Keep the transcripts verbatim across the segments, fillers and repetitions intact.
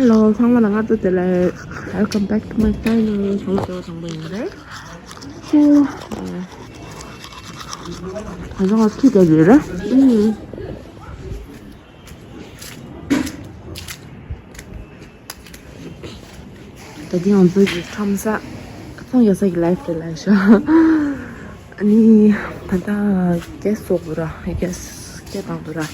Hello, ཚང་མ་ལ་སྔ་དྲོ་བདེ་ལེགས། Welcome back to my channel. ཚང་མ་བདེ་པོ་ཚང་མ་ཡིན་རེད། ཁྱོད། ཨ། ང་ཚོ་ང་ཚོ་ཁྱི་བསྡད་ཡོད་རེད། ཨུམ། ད་དེ་ང་ཚོ་གི་ཁྲོམ་ས་ཚོང་རྒྱག་ས་གི་ལའིབ་རེད་ལབ་ཤག་ཨ་ནི་ད་ལྟ་གེ་སི་ཚོགས་འདུག་ར། གེ་སི་གེ་སི་བཏང་འདུག་ར།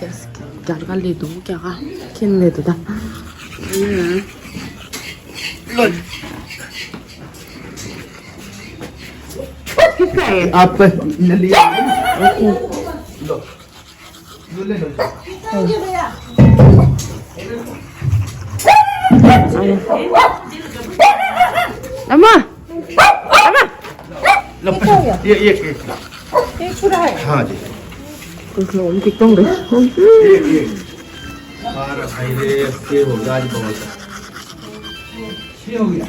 གེ་སི་རྒྱ་གར་སླེབས་འདུག་རྒྱ་གར་ཁྱེད་སླེབས་འདུག་ད། आप ले लिया। ཨ་མ། ཨ་མ། ये, ये, ये। ये छुरा है। हाँ जी। कुछ लोग उनकी कम गए। ये, ये। हमारा भाई रे, ये हो गया आज बहुत। ये हो गया।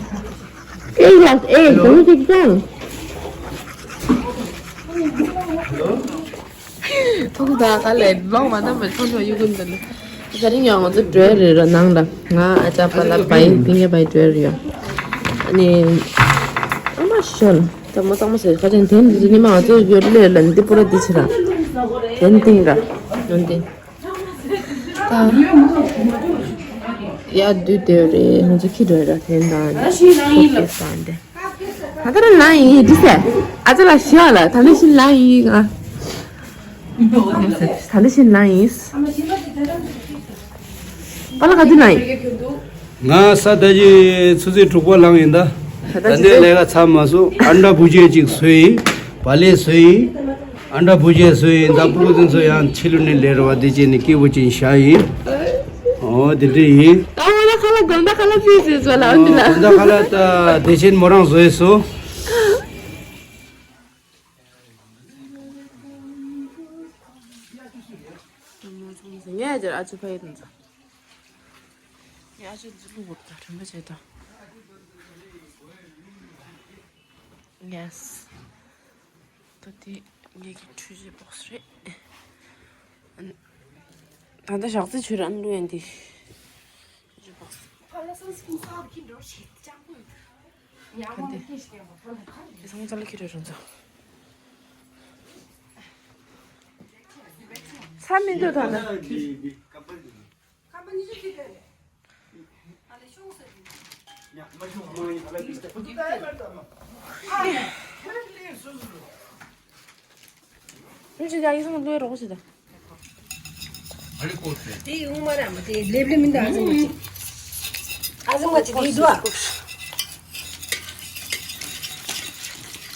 एक लाख एक, हेलो। तुम कितना? हेलो। ཐོག་ད་ག་ལས་ལོག་མ་ད་མ་ཐོག་ཐོག་ཡུ་གུན་དང་། ད་རིང་ཡང་ང་ཚོ་འགྲོ་རེད་ར་ནང་ལ། ང་ཨ་ཅག་པ་ལ་བའི་ཕིང་གེ་བའི་འགྲོ་རེད་ཡ། ཨ་ནི་ཨ་མ་ཤོན་ད་མོ་ཏང་མོ་ཟེར་ཁ་ཅན་དེན་འདི་ནི་མ་ང་ཚོ་ཡོད་ལེ་ལ་འདི་པོ་ར་འདི་ཕྱི་ར། དེན་ཏིང་ར་ཡོན་ཏིང་། ད་ཡ་དུས་དེ་རེད་ང་ཚོ་ཁྱི་འགྲོ་ར་དེན་དང་ནི་ཁོ་སྐྱེས་སང་དེ། ད་ལྟ་ར་ལ་ཡིན་འདི་ཟེར། ཨ་ཅག་ལ་ཤི་བ་ལ་ད་ལེ་ཤི་ལ་ཡིན་ང་། ད་ལྟ་བཞིན་ལངས་ཡིན། པ་ལགས་ག་དུས་ལངས་ཡིན། ང་ས་ད་ཅི་ཆུ་ཚོད་དྲུག་པ་ལངས་ཡིན་ད། ད་ལྟ་ལས་ཀ་ཚར་མ་སོང་། ཨན་ཌ་བྷུ་ཇི་ཡ་ཅིག་བཟོས་ཡིན། བ་ལེ་བཟོས་ཡིན། ཨན་ཌ་བྷུ་ཇི་ཡ་བཟོས་ཡིན། ད་ཕྲུ་གུ་དེ་ཚོ་ཡང་ཕྱི་ལོགས་ནས་ལས་རོགས་པ་དེ་བྱས་ནས་སྐྱིད་པོ་ཅིག་བཞག་ཡིན། ཨོ་དེ་འདྲ་ཡིན། ད་འོ་ན་ཁ་ལག་དགོང་དག་ཁ་ལག་ཕུལ་ཟེར་ཚོ་ལ་འོ་འདི་ལ། དགོང་དག་ཁ་ལག་ད་དེ་བཞིན་མོ་རང་བཟོས་སོང་། ངས་ཨ་ཅག་ཕ་ཡི་དང་ཚ། ངས་ཨ་ཅག་འཛུལ་ལུགས་བོར་དང་རིམ་པ་བྱེད་དང་། ཡེས། ད་དེ་ངེད་ཀྱི་འཕྲུལ་ཆས་བོགས་རེད། ད་ལྟ་ཞག་རྩི་ཆུ་ར་ཨན་ལུ་ཡན་དེ། འཕྲུལ་ཆས་བོགས། ཁ་འདི། དེ་སང་ཙལ་ཁྱི་རེ་རང་ཚོ། ས་མི་འདུག་ད་ལྟ། ཡུམ་ཆེ་ཡ་ཡིག་ཚང་ལོས་རོགས་ཞིག་དང་། དེ་ཡོང་མ་ར་མ་དེ་ལེབ་ལེབ་མི་འདུག་ཨ་ཟི་མ་ཅིག་ཨ་ཟི་མ་ཅིག་དེ་འདུག་ཨ།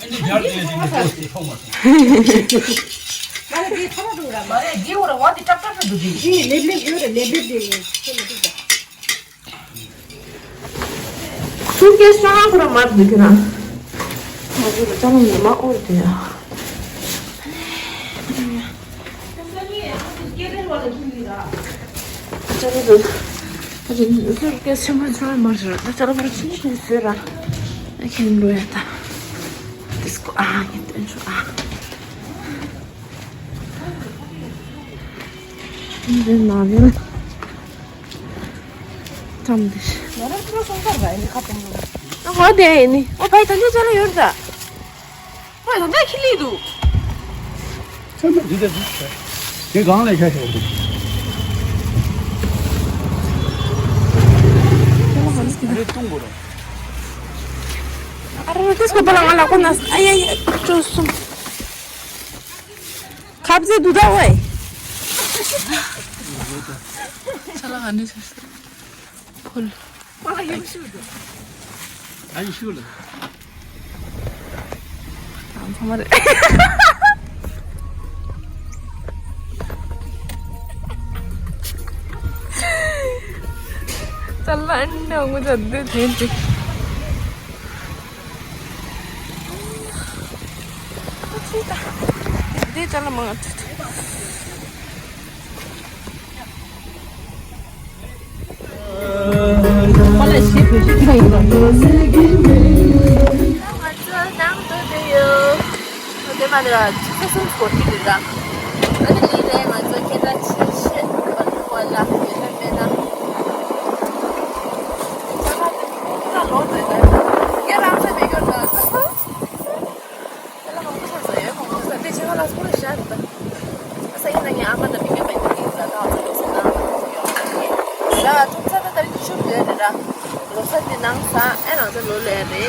ཨ་ནི་ཡར་དེ་དེ་ནི་ཐོག་མ་སོང་། ང་ལ་དེ་ཐོག་མ་འདུག་ར་མ་རེད། དེ་འོ་ར་བ་དེ་ཏག་ཏག་ཏག་འདུག་དེ། དེ་ལེབ་ལེབ་ཡོད་ར་ལེབ་ལེབ་དེ་ཡོད་ཤེས་མི་འདུག་ད། སུཊ་ཀེས་ཅང་ཁོ་རང་མར་འདུག་ཁྱོད་རང་། ང་ཚོ་ལ་ཅང་མི་མ་ཨོར་དེ་ཡ། ཅང་ཚོ་ད་ཅི་སུཊ་ཀེས་ཆེན་པོ་ཅང་མར་ཞོར་ད་ཅ་ལ་བར་ཆུང་ཆུང་བཟོས་ར། ཨ་ཁྱེད་འགྲོ་ཡ་ད། དིས་ཀོ་ཨ་ངས་སྟོན་ཆོག་ཨ། འདི་ནང་ལ་ཙམ་དེ། ང་རང་ཚོ་སོང་ཚར་བ་ཡིན་ཁ་སྟོང་ལ། ཨ་ཧོ་དེ་ཡིན་ནི། ཨོ་ཕའི་ད་འདི་ཅ་ལ་ཡོད་ད། ཨོ་ད་འདི་ཁྱི་ལི་འདུག་ཚང་མ་འདི་འདྲ་འདུག་དེ་གང་ལས་ཤ་ཤ་འདུག་ཨ་རེ་ཏིས་ཀོ་པ་ལ་ང་ལ་ཁོ་ན་ཨ་ཡ་ཡ་ཅོ་སུམ། ཁབ་ཟེ་དུ་ད་ཝེ། ཆ་ལ་ང་ནི་ཕོལ། ཨ་ཡི་ཤུ་ལ། ཨ་ཚང་མ་རེད། ད་ལན་ནས་ངུ་ད་འདི་དེ་འདི། འདི་ད་ལ་མང་ང་ཐུ་ཐུ། ང་ཚོ་ནང་དུ་དེ་ཡོད། དེ་མ་ནི་ར་ཆུ་ཚོད་གསུམ་འགོར་གྱི་འདུག་ར། ཨ་ནི་ལི་རེད་ང་ཚོ་སྐད་གྲགས་ཆེ་ཤོས་ཁོ་ལི་ཝ་ལ་ཡོད་མེད་ན། ལོ་གསར་དེ་ནང་ས་ཨེ་རང་ཚོ་ལོ་ལས་རེད། ཨེ་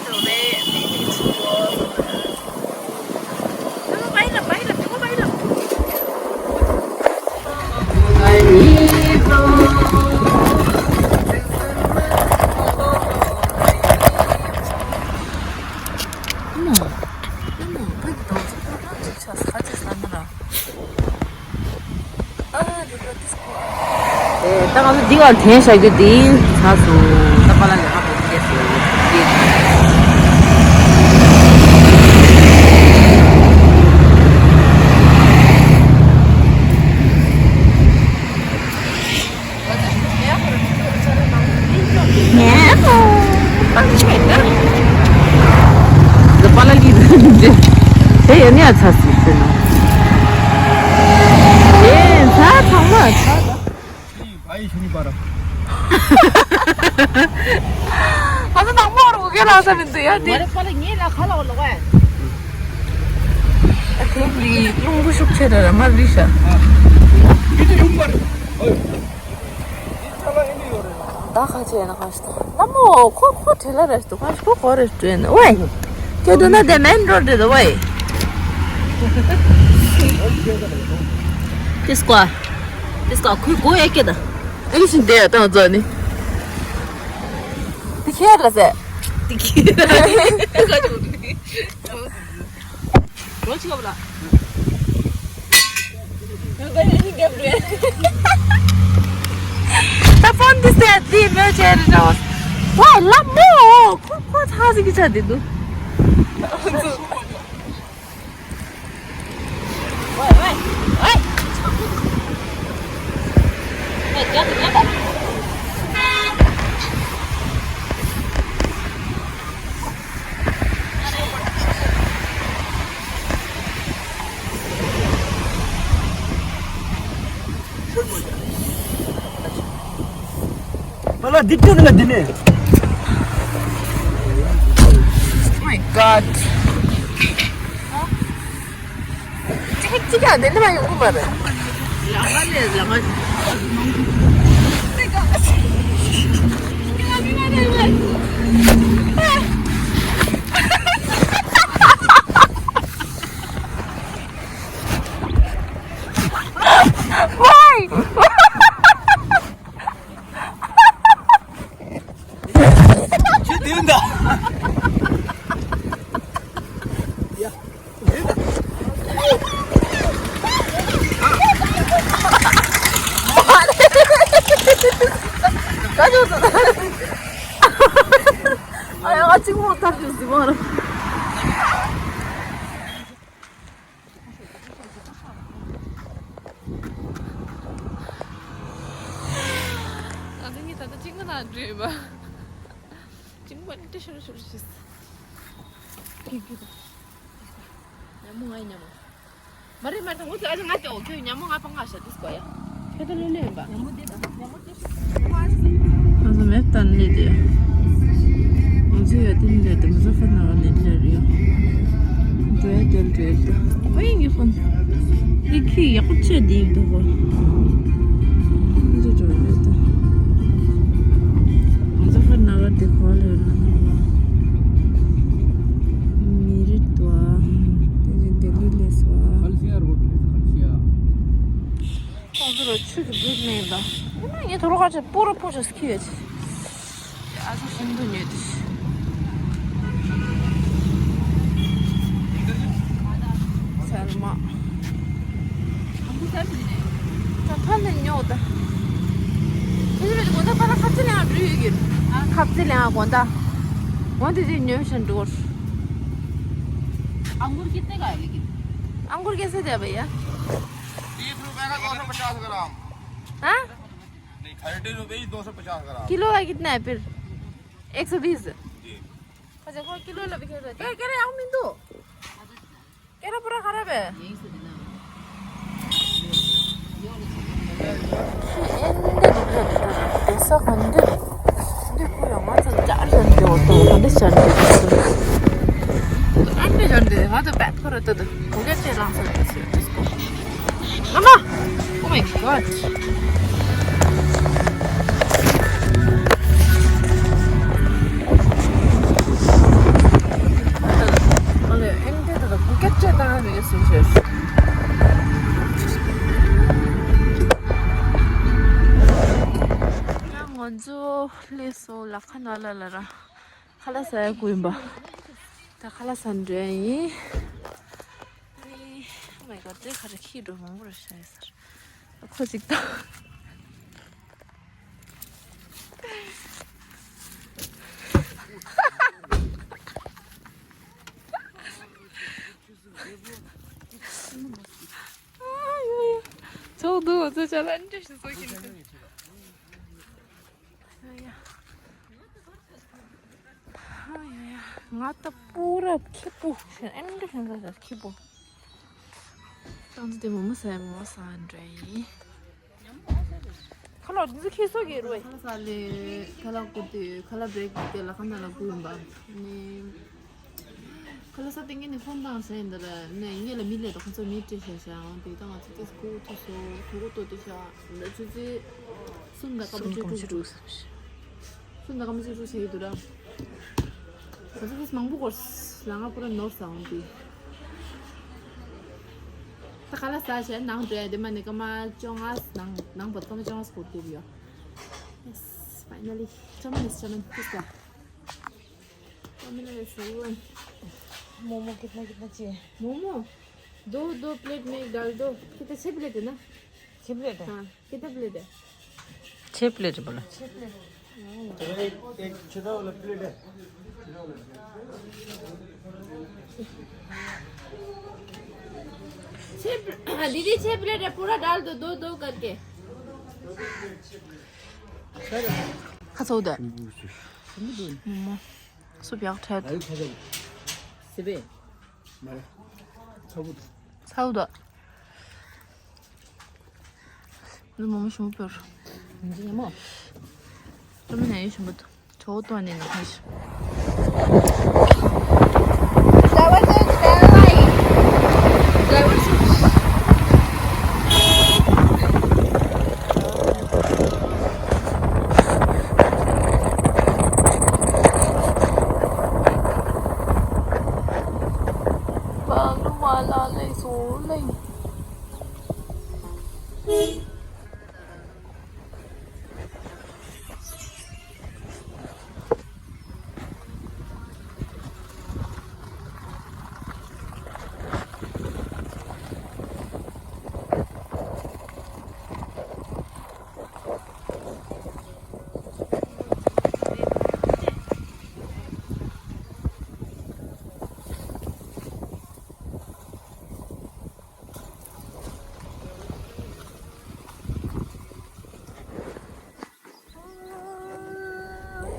ནོ་རེད་མི་དེ་ཆུ་བོ། ད་ང་ཚོ་འདི་བར་དྲན་བཞག་རྒྱུ་འདི་ཚར་སོང་། ད་པཱ་ལགས་ལས་ཀ་འགྲོ་རྒྱུ་སྐྱེས་སོང་། དེ་ཡང་ནས་ཚར་སོང་ཟེར་ན། དེ་ཚར་ཚང་མ་ཚར། ཨ་ནི་ནང་མོ་རུ་གེ་ལ་ས་མི་འདུག་ཡ་དེ། ང་རེ་པཱ་ལགས་ངའི་ལ་ཁ་ལ་འོ་ལོག་ཨེ། ཨ་དེ་ནི་རླུང་བུ་ཤུགས་ཆེ་ར་ར་མར་རི་ཤ། ད་ཁ་ཆེ་ན་ཁ་ཤ་ན་མོ་ཁོ་ཁོ་བྲེལ་ལ་ར་ཤ་དུ་ཁ་ཤ་ཁོ་ཁོ་རེ་བྲེལ་ན་ཝེ། ཁྱོད་དུ་ན་དེ་མེན་རོ་ཌི་དུ་ཝེ། དེ་སྐོ་དེ་སྐོ་ཁོའི་སྒོ་ཡ་ཀེ་ད། ཨེ་ཤིན་དེ་ཡ་ཏང་ཛོ་ནི། དེ་ཁྱེད་ལ་ཟེར། དེ་ཁྱེད་ལ་ཟེར། རོ་ཅི་ག་བ་ལ། ད་ཕོན་དེ་ཟེར་དེ་མེད་ཅེ་རེ་རོ། ཝ་ལ་མོ་ཁོ་ཁོ་ཚ་ཟིག་གི་ཆ་དེ་འདུག་ཨ་ལ་འདི་སྐྱོ་ནི་ལ་འདི་ནས། Oh my God. ཅིག་ཅིག་ཡང་དེ་འདྲ་མ་ཡོང་གི་མ་རེད། ལ་ང་ལས་ལ་ང་། Why? ཁྱོད་དེ་འདྲ། ཡ། ཨ་ཡ་ང་གཅིག་པོ་ཐར་གྱི་ཟིག་མ་རེད། ང་ཚོ་གཉིས་ད་ལྟ་གཅིག་པོ་ན་འགྲོ་ཡིན་པ། གཅིག་པོ་ནི་ཏི་ཤོར་ཤོར་ཤིས། ཉམས་མོ་ང་ཡི་ཉམས་མོ། མ་རེད་མ་རེད། ངོ་ཚ་ཨ་ཅག་ང་ལྟ་འོ་ཁྱོད་ཉམས་མོ་ང་པང་ང་ཤ་ཏིས་གོ་ཡ། ཁྱོད་ད་ལོས་ལོས་ཡིན་པ། ཉམས་མོ་འདི་དང་ཉམས་མོ་ང་ཚོ་མེད་བཏང་ལས་དེ། ང་ཚོ་ཡོད་དེ་ནི་ལས་དེ་མི་ཚོ་ཕན་ན་བ་ནི་ལས་རེད། འགྲོ་ཡ་དེ་འགྲོ་ཡ་དེ། ཨ་ཡིན་ངེས་ཁོ་ནི། ཨི་ཁི་ཡག་པོ་ཆེ་དེ་ཡིན་འདུག་གོ། ཨ་ཚོ་འགྲོ་ཡ་དེ། ང་ཚོ་ཕན་ན་བ་དེ་གོ་ལས་རེད་ན་ནི་བ། མི་རིགས་དོ། དེ་ནི་ལྡི་ལི་ལས་སོ། ཁ་ལ་སི་ཡ་རོ་ཁ་ལ་སི་ཡ། ཁོང་ཚོ་ལ་ཆུ་གི་འབུད་མེད་ད། ཨ་ནི་ངས་ཐོ་རོ་ཁ་ཆེ་སྤོ་ར་སྤོ་ཆ་སི་ཁི་ཡོད་ཆེ། ཨ་ཚོ་ཤིན་ཏུ་ཉོས་ཏེ། ཚལ་མ། ད་ཕ་ནས་ཉོ་ད། དེ་རེད་དགོན་ད་ཕ་ལ་ཁ་ཚི་ལེང་འགྲུལ་ཡོད་ཀྱི། ཁ་ཚི་ལེང་དགོན་ད། འོན་ཏེ་དེ་ཉོས་ཤིང་འགྲོ། अंगूर कितने का है लेकिन? अंगूर कैसे दे भैया? तीस रुपए का दो सौ पचास ग्राम। हाँ? नहीं, थर्टी रुपीज, दो सौ पचास ग्राम। किलो का कितना है फिर? एक सौ बीस। जी। अच्छा, कोई किलो ला भी खेल रहे। क्या, क्या रे, आओ मिंदू। क्या रे, पूरा खराब है। यहीं से देना। मामा, oh my God। ང་ཚོ་སླེབས་སོང་། ལ་ཁ་ན་ལ་ལ་ར། ཁ་ལག་ཟ་ཡ་དགོས་ཡིན་པ། ད་ཁ་ལག་ཟ་འགྲོ་ཡ་ཡིན། Oh my god, དེ་ག་རེ་ཁྱི་འགྲོ་མང་པོ་རེ་ཤ་ཡ་ཟེར། ཁོ་ཅིག་ད། ཚོགས་འདུ་ཚོ་ཆ་ལ་འདྲི་ཞིག་བཟོ་གིན་འདུག་ང་ད་པུ་ར་ཁྱི་པོ་ཞིག་ཨེ་འདྲ་ཞིག་འདུག་ཁྱི་པོ། ཏང་ཙི་དེ་མོ་མོ་ཟ་མོ་ཟ་འདྲ་ཡིན། ཁ་ལག་འདི་ཚོ་ཁྱེར་སོ་གི་རུ། ཁ་ལག་ཟ་ལེ། ཁ་ལག་བསྐུར་ཏེ་ཁ་ལག་བྷི་རེག་དེ་ལ་ཁ་ན་ལ་བསྐུར་ཡིན་པ། ནི། ཁ་ལག་ཟ་སྟེ་ངས་ནི་ཁོང་དང་ཟ་ཡིན་ད་ལ་ནི་ངས་ལ་མི་ལས་ད་ཁོང་ཚོ་མི་སྤྲད་ཤ་ཤ་འོང་དེ་ད་ང་ཚོ་དེ་སྐུ་ཐོ་སོ་ཐོ་གོ་ཏོ་དེ་ཤ་འདི་ཆུ་ཚོད་གསུམ་དང་སྐར་མ་བཅུ་དྲུག་སུམ་དང་སྐར་མ་བཅུ་དྲུག་བྱས་ཡོད་དུ་ར། ད་ཚོད་མང་པོ་སྐོར་ལ་ང་པུ་ར་ནོར་ས་འོང་དུས། ད་ཁ་ལག་ཟ་བྱས་ནང་འགྲོ་ཡ་དེ་མ་ནི་སྐར་མ་བཅོ་ལྔ་ནང་ནང་བར་སྐར་མ་བཅོ་ལྔ་སྐོར་དུ་ཡོད། Yes, finally. German is German. This guy. German is German. Momo कितना कितना चाहिए? मोमो? दो दो प्लेट में डाल दो। कितना? छह प्लेट है ना? छह प्लेट है। हाँ। कितना प्लेट है? छह प्लेट बोला। छह प्लेट। चलो, एक, एक छोटा वाला प्लेट है। छह प्ले-, दीदी, छह प्लेट है, पूरा डाल दो, दो, दो करके। खा सौ दे। मोमो। सुप याक ठहर। सिबे। सौ दे। ནི་མོ་མོ་ཞིམ་པོ་པར། འདི་ཉེ་མོ། ཏོ་མི་ན་ཡོད་ཞིམ་པོ་འདུག་ཇོ་བོ་ཏོ་ནི་ནག་ནི་ཞིམ།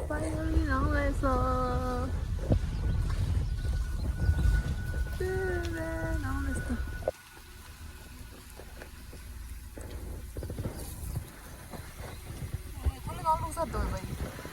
Finally ནང་སླེབས་སོང་། ནང་སླེབས་སོང་། ཁོ་ལ་ནང་བླུགས་ས་འདུག་བས།